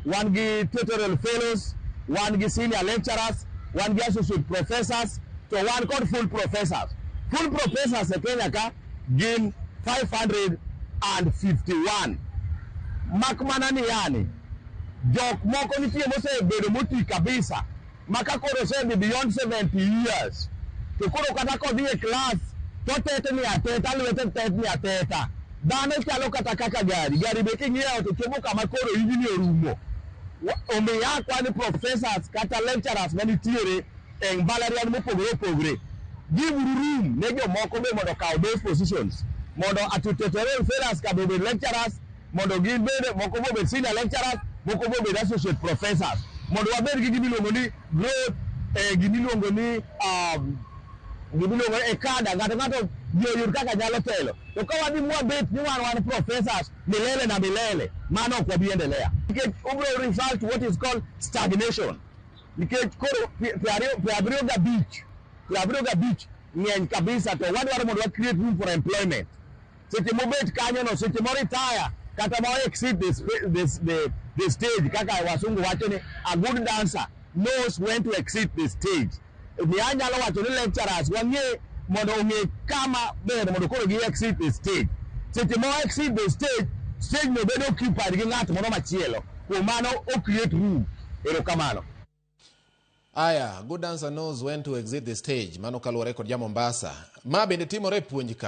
Wan gi tutorial fellows, wan gi senior lecturers, wan gi associate professors, to wan kod full professors. Full professors e Kenya ka gin 551. Mak mana ni yani, jok moko nitie mosebedo moti kabisa ma ka koro osedhi beyond 70 years to koro kata kodhi e klas to tetni ateta, lwete tetni ateta. Dhano chalo kata kaka gari, gari be king'iewo to chopo kama koro higni orumo. Omiyo akwa ni professors kata lecturers manitiere e mbalariany mopogore opogore, give room ne jomoko be mondo okaw those positions, mondo tutorial fellows ka be obed lecturers, mondo gin bende moko be obed senior lecturers, moko be obed associate professors, mondo wabed gi gimiluongo ni growth, gimiluongo ni e kada ng'ato ng'ato ji oyud kaka nyalo telo. To ka wadhi mwabet ni wan professors milele na milele, mano ok wabi endelea, nikech obro result what is called stagnation, nikech koro 75, 75 ng'eny kabisa, to wadwaro mondo wa create room for employment. Seche mobet kanyo no, seche mo retire kata mo exit the stage, kaka wasungu wacho ni a good dancer knows when to exit the stage. Mi anyalo wacho ni lecturers wang'e mondo ong'e kama ber mondo koro gi exit the stage. Seche mo exit the stage, stage no bedo occupied gi ng'at moro machielo. Kuom mano o create room. Erokamano. Aya, good dancer knows when to exit the stage. Mano kaluwore kod ja Mombasa. Ma bende timore e puonj ka.